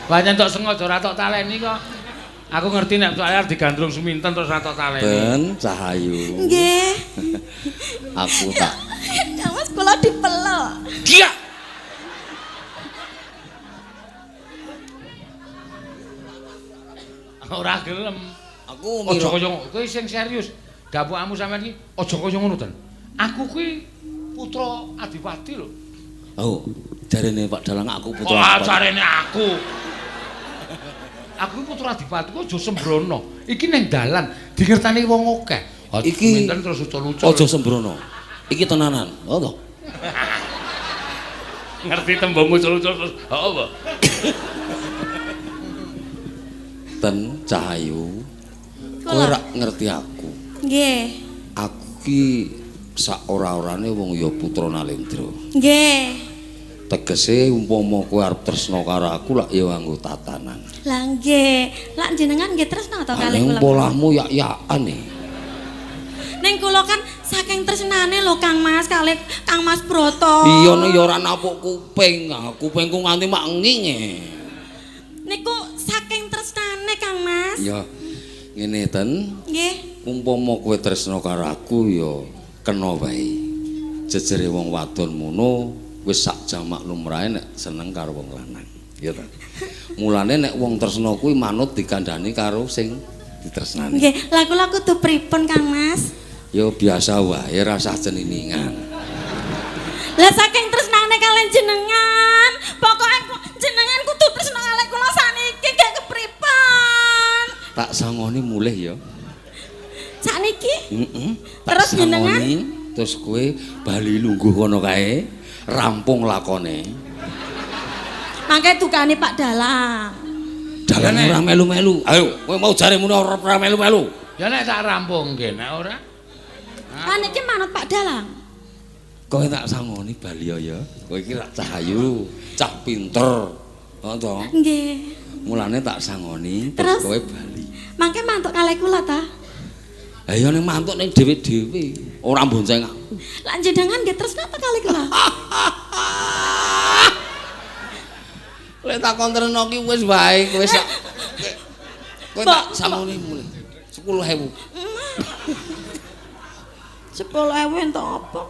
Pancen tok sengaja ora tok taleni kok. Aku ngerti nek soalnya digandrung Suminten terus ora tok taleni. Ben Cahayu. Nggih. Aku tak. Kang Mas kula dipeluk. Iya. Ora gelem. Aku aja kaya kowe sing serius. Dapukmu sampean iki aja kaya ngono, Den. Aku kuwi putra adipati lho. Oh, jarene Pak Dalang aku putra. Oh, jarene aku. Aku putra adipati kok aja sembrono. Iki ning dalan dingertani wong akeh. Iki minten terus ucul-ucul. Aja sembrono. Iki tenanan. Oh to. Ngerti tembung ucul-ucul terus apa? Ten Cahayu. Kowe ora ngerti aku. Nggih. Aku ki sak ora-orane wong ya putra Nalendra. Nggih. Tegese umpama kowe arep tresna karo aku lak ya nganggo tatanan. Lah nggih, lak jenengan nggih tresna to kalih kula. Polahmu yak-yakan e. Ning kula kan saking tresnane lho Kang Mas kalih Kang Mas Broto. Iya nek ya ora napuk kuping, kupingku nganti mak nginge. Niku saking tresnane Kang Mas. Ya ngene ten. Nggih. Umpama kowe tresna karo aku ya kena wae. Jejere wong wadon mono wis sak jamak lumrahe nek seneng karo wong lanang. Ya ta. Mulane nek wong tresna kuwi manut dikandhani karo sing ditresnani. Nggih, lha kula kudu pripun Kang Mas? Ya biasa wae, rasah ceniningan. Lah saking tresnane kalian jenengan, pokoke jenengan kudu tresna kalih kula saniki gak kepripun. Tak sangoni mulih ya. Sakniki? Heeh. Terus jenengan terus kowe bali lungguh kono kae, rampung lakone. Mangke dukane Pak Dalang. Dalang ora melu-melu. Ayo, kowe mau jare muni ora melu-melu. Ya nek tak rampung nggih, nek ora. Lah niki manut Pak Dalang. Kowe tak sangoni bali ya. Kowe iki rak Cahayu, cah pinter. Heeh to? Nggih. Mulane tak sangoni terus kowe bali. Mangke mantuk kalih kula ta? Lah ya ning mantuk ning dhewe-dhewe, ora mbonceng aku. Lah jenengan nggih tresna ta kalih kula? Lek takon treno ki wis wae, kowe sak kowe tak sangoni mulih. 10.000. 10.000 entuk apa?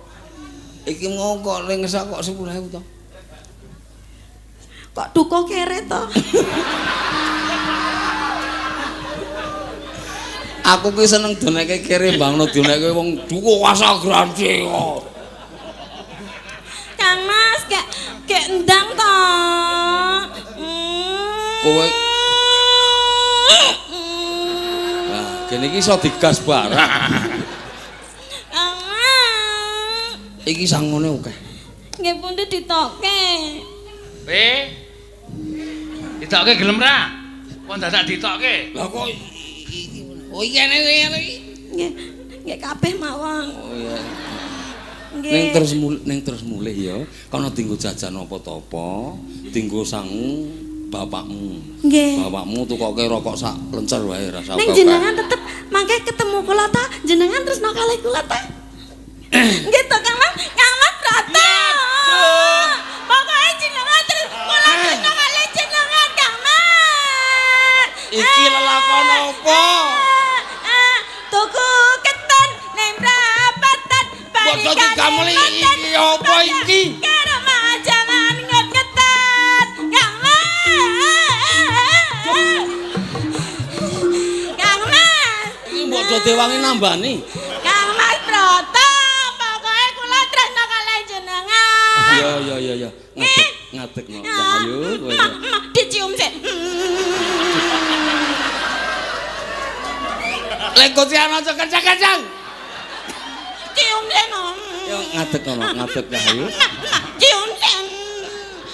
Iki mau kok ning sak kok 10.000 to? Kok duka kere to? Aku ki seneng doneke kere bangno doneke wong duka wasa grande kok. Kang Mas, gak endang to. Kowe Lah, kene iki iso digas barang. Kang Mas. Iki sangone akeh. Nggih pundi ditoke? Pe. Ditokke gelem ra? Wong dadak ditokke. Lah kok iki oh iya ngene iki. Nggih, nggih kabeh mawon. Oh iya. Nggih. Ning terus mulih ya, kono dienggo jajan apa to apa, dienggo sangu bapakmu. Nggih. Bapakmu tukoke rokok sak lencer wae rasa. Ning jenengan tetep mangke ketemu kula ta, jenengan tresno kalih kula ta. Nggih to Kang Mas, Kang Mas Brata. Pokoke jenengan terus kula tresno kalih jenengan Kang Mas. Iki lelakon apa? Tuku keton ning prapatan Padha digameli iki apa iki? Karo majangan nget-ngetan Kang Mas. Kang Mas. Iki mbok do dewangi nambani. Kang Mas Broto, pokoke kula tresno kalih jenengan. Iya iya iya. Ngadeg ngadegno. Ayo kowe. Dicium sik. Lek kocian aja kencang-kencang. Cium sik no. Yo ngadeg kono, ngadeg ayo. Cium sik.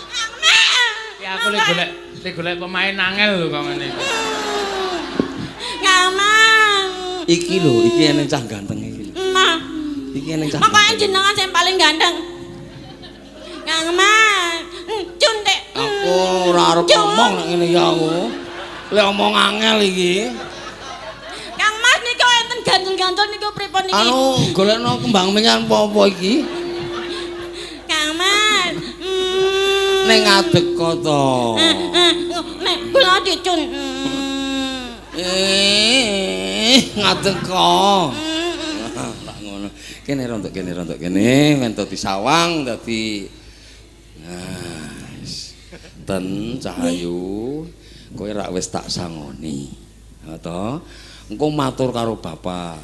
Kang Mas. Ya aku lek golek pemain angel lho kok ngene iki. Kang Mas. Iki lho, iki eneng cah ganteng iki lho. Mah. Iki eneng cah. Pokoke jenengan sing paling ganteng. Kang Mas. Cun sik. Aku ora arep ngomong nek ngene iki aku. Lek omong angel iki. Kang Mas niku enten ganjel-ganjel niku pripun niki? Anu golekno kembang menyan apa-apa iki. Kang Mas. Ning ngadeg kok to. Nek kula dicun. Ngadeg kok. Tak ngono. Kene rontok kene men dadi sawang dadi. Nah, ten Cahayu, kowe rak wis tak sangoni. Ha to? Engko matur karo bapak.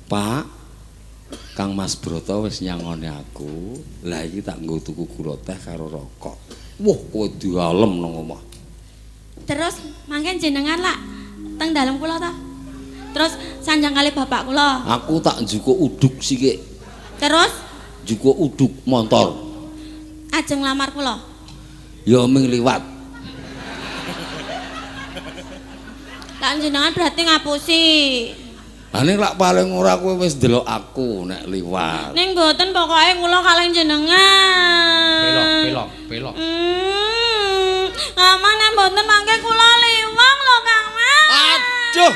Pak, Kang Mas Broto wis nyangoni aku. Lah iki tak nggo tuku gula teh karo rokok. Wah, kowe dialem nang omah. Terus mangke jenengan lak teng dalem kula ta? Terus sanjang kali bapak kula. Aku tak njukuk uduk sithik. Terus njukuk uduk montor. Ajeng lamar kula. Ya ming liwat. Lah jenengan berarti ngapusi. Lah ning lak paling ora kowe wis ndelok aku nek liwat. Ning mboten pokoke kula kalih jenengan. Pelok, pelok, pelok. Aman nek mboten mangke kula liwang lho Kang Mas. Aduh.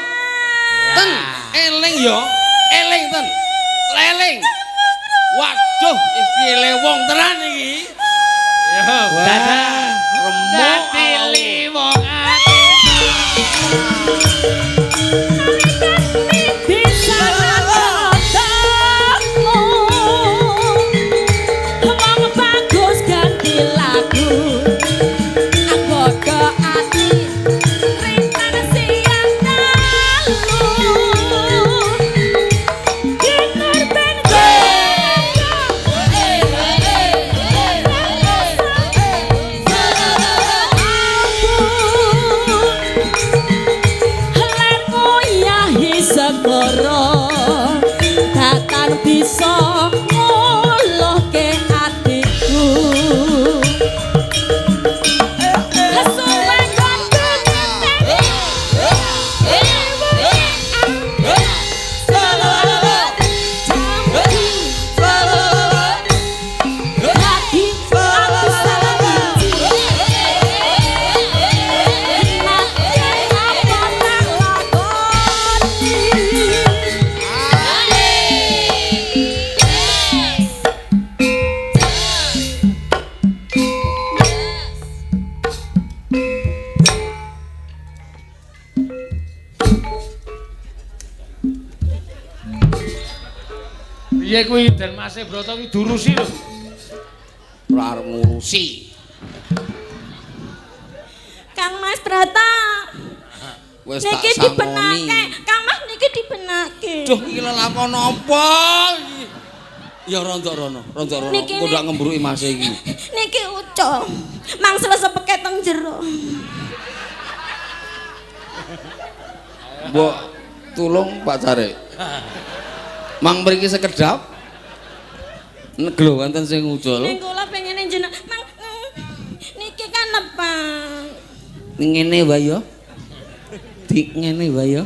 Ten, eling ya. Eling ten. Eling. Waduh, iki lewong tenan iki. Yo, dadah. Remuk Dadi liwong ati. Bisa ketemu wong bagus ganti lagu anggoda ati rintan siang dalu kinar ben segara datan bisa nguluhke atiku. Suwe Piye kuwi Den Mase Broto kuwi durusi lho. Ora arep ngurusi. Kang Mas Brata. Wis tak Niki sangoni. dibenake. Kang Mas niki dibenake. Duh iki lelakon apa iki? Ya rontok rono, rontok rono. Niki, Engko ndak ngembruki mase iki. Niki ucul. Mang selesepeke teng jero. Mbok tulung Pak Carik. Mang mriki sekedap. Neglo wonten sing ucul. Ning kula pengen jeneng Mang niki kan nepang. Ngene wae ya. Di ngene wae ya.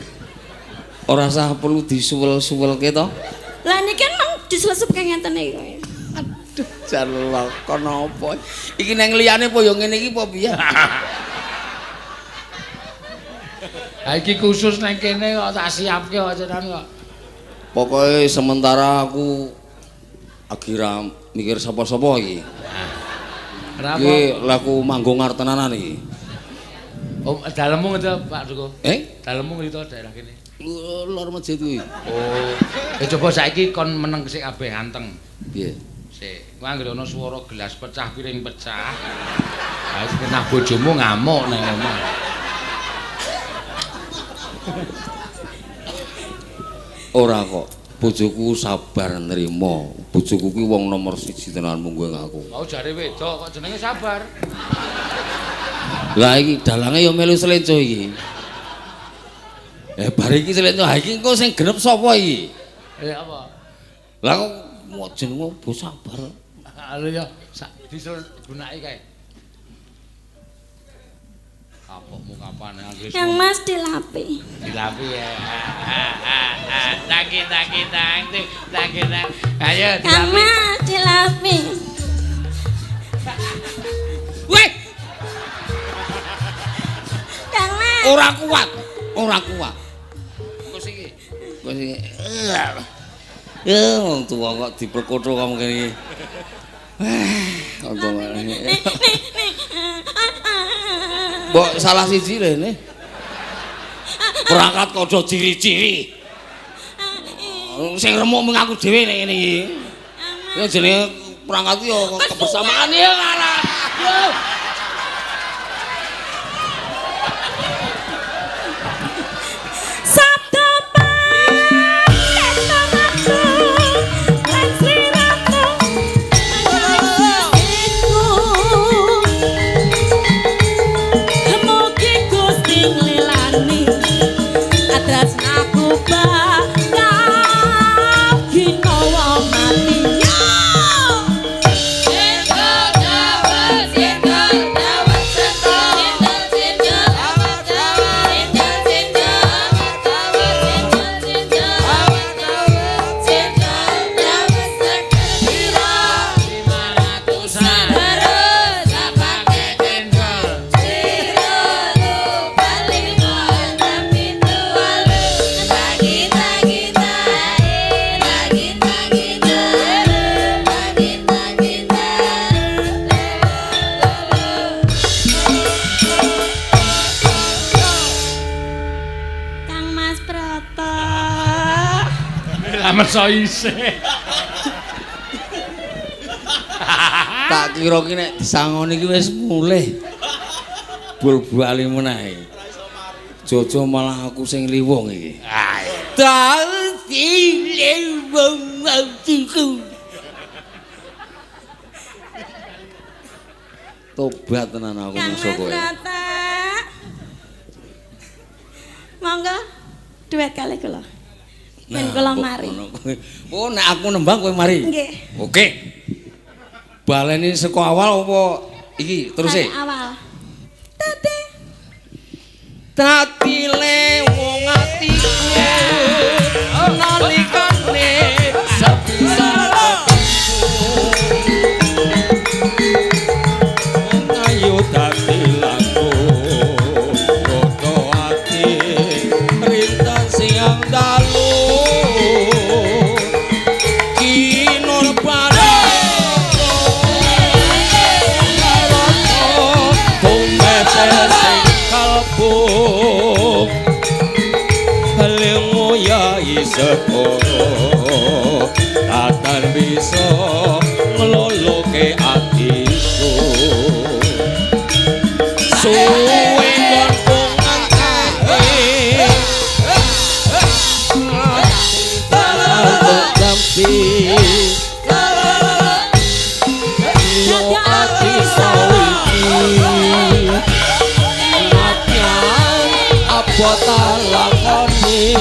Ora usah perlu disuwel-suwelke to. Lah niki kan mang dislesepke ngenten iki. Aduh, jalaka napa? Iki nang liyane apa ya ngene iki apa piye? Ha iki khusus nang kene kok tak siapke kok jenengan kok. Pokoke sementara aku lagi ra mikir sapa-sapa iki. Ora apa. Iki laku manggung arep tenanan iki. Oh, dalemmu ngendi Pak Duko? Eh? Dalemmu ngendi to daerah kene? Lor masjid kuwi. Oh. Eh coba saiki kon meneng sik kabeh anteng. Piye? Sik, kuwi anggere ana swara gelas pecah piring pecah. Ha wis kena bojomu ngamuk nang omah. Ora kok. Bojoku sabar nrimo. Bojoku kuwi wong nomor 1 tenan munggo aku. Mau jare wedok kok jenenge sabar. Lah iki dalange ya melu selenco iki. Eh bar iki selenco, ha iki engko sing genep sapa iki? Eh apa? Lah kok jenenge opo sabar. Lho ya sak digunake kae. Kapokmu kapan anggere Yang Mas dilapi. Dilapi ya. Tangki tangki tang tangki tang. Ayo Kang dilapi. Mas dilapi. Weh, Kang Mas. ora kuat. Ora kuat. Kok siki. Kok siki. Eh, wong tuwa kok diperkotho kok ngene iki. Wah, apa Nih, nih. Mbok salah siji rene. Perangkat kodho ciri-ciri. Sing remuk mung aku dhewe nek ngene iki. Ya jenenge perangkat yo kebersamaan ya ngalah. Yo. Sabda pangetan aku lan sliramu manjing. Mugi Gusti nglilani tresnaku bakal ginawa mati. Kang Mas Broto. Lah meso isih. Tak kira ki nek disangoni ki wis mulih. Bul-bali meneh. Jojo malah aku sing liwung iki. Dadi liwung atiku. Tobat tenan aku Kang musuh Mas kowe. Broto. Monggo duet kali kula. Ben kula mari. Oh, nek aku nembang kowe mari. Nggih. Oke. Baleni saka awal apa iki terus e? Dari awal. Tati. Dadi wong atiku nalikane sepisan ayo dadi laku roto ati rintan siang dalu kinur Sekoro tatan bisa ngloloke atiku suwe kon nganteni jampi yo ati sawiki nadyan apa ta lakoni.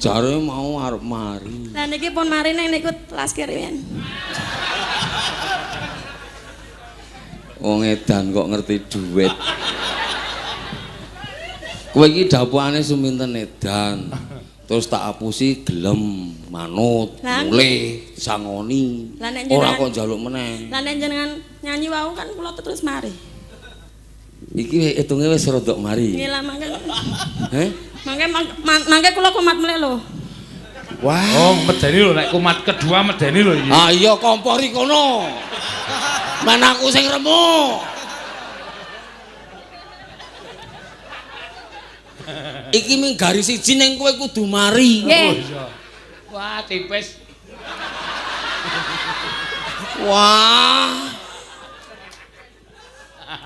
Jare mau arep mari. Lah niki pun mari ning niku telas kirian. Wong edan kok ngerti duit. Kowe iki dapukane suminten edan. Terus tak apusi gelem manut, mulih sangoni. Ora kok njaluk meneh. Lah nek jenengan nyanyi wau kan kula terus mari. Iki hitunge wis rodok mari. Nggih lah mangke. Heh? Mangke kula kumat meleh lho. Wah. Oh, medeni lho nek kumat kedua medeni lho iki. Ah iya kompori kono. Men aku sing remuk. Iki ming garis siji ning kowe kudu mari. Nggih. Oh iya. Wah, tipis. Wah.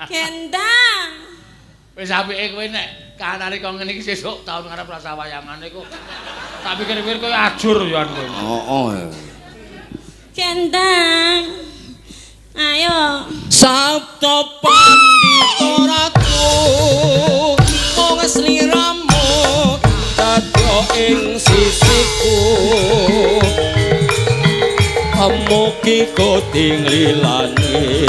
Gendang. Wis apike kowe nek kahanane kok ngene iki sesuk taun ngarep rasa wayangane kok. Tak pikir-pikir kowe ajur ya kowe. Heeh. Gendang. Ayo. Sabda Pandita Ratu mung sliramu dadya ing sisiku. Amugi koding lilane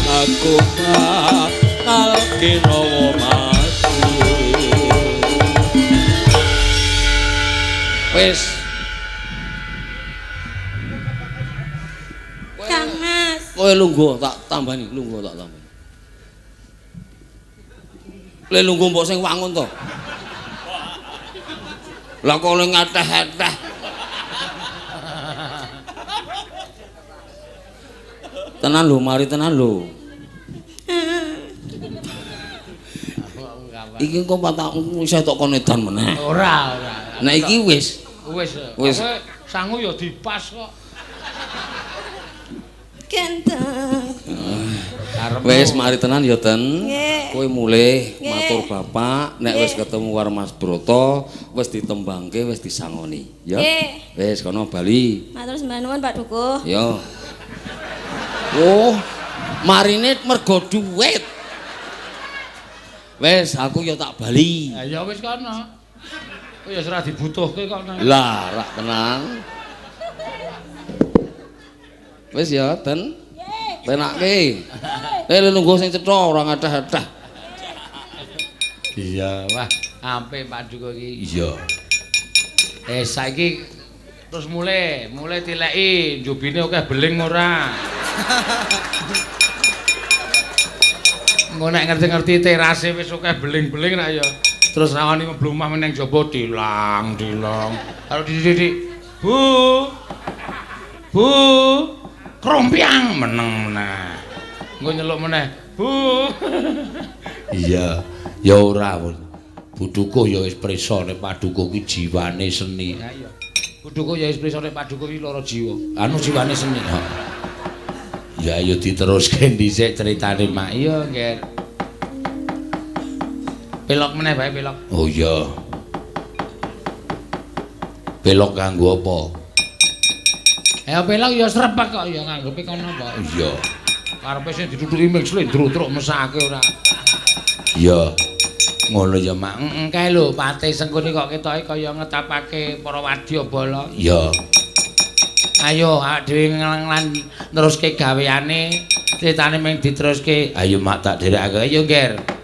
aku bakal kinawa mati. Wis. Kang Mas. Kowe lungguh tak tambani, lungguh tak tambani. Le lungguh mbok sing wangun to. Lah kok le ngateh-ateh. Tenan lho, mari tenan lho. Iki engko patak isih tok kon edan meneh. Ora, ora. Nek iki wis. Wis. Wis. Sangu ya dipas kok. Gendeng. Wis mari tenan ya, Ten. Kowe mulih matur bapak nek wis ketemu karo Mas Broto, wis ditembangke, wis disangoni, ya. Wis kono bali. Matur sembah nuwun Pak Dukuh. Ya. Oh, marine mergo duit. Wis aku ya tak bali. Ya ya wis kono. Kowe ya ora dibutuhke kok. Lah, rak tenan. Wis ya, Ten. Penake. Le lungguh sing cetha ora ngadhah-adhah. Iya, wah, ampe Pak Dukuh iki. Iya. Saiki terus mulai tileki njubine akeh beling ora. Engko nek ngerti-ngerti terase wis akeh beling-beling ra ya. Terus rawani mlebu omah meneng jaba dilang-dilang. Karo dididik. Bu. Bu. Krompiang meneng meneh. Engko nyeluk meneh. Bu. Iya, ya ora. Bu Dukuh ya wis prisa nek Padukuh kuwi jiwane seni. Ha iya. Bu Dukuh ya wis prisa nek Padukuh kuwi lara jiwa. Anu jiwane seni. Ha. Ya ayo diteruske dhisik critane Mak. Iya, Nger. Pelok meneh bae pelok. Oh iya. Pelok kanggo apa? Ya pelok ya srepek kok ya nganggope kono apa? Iya. Karepe sing ditutuki ming slendro truk mesake ora. Iya. Ngono ya Mak. Heeh, kae lho pate sengkuni kok ketoke kaya ngetapake para wadyabala. Iya. Ayo awak dhewe ngelang-ngelang neruske gaweane, critane mung diteruske. Ayo Mak tak dherekake. Ayo, Nger.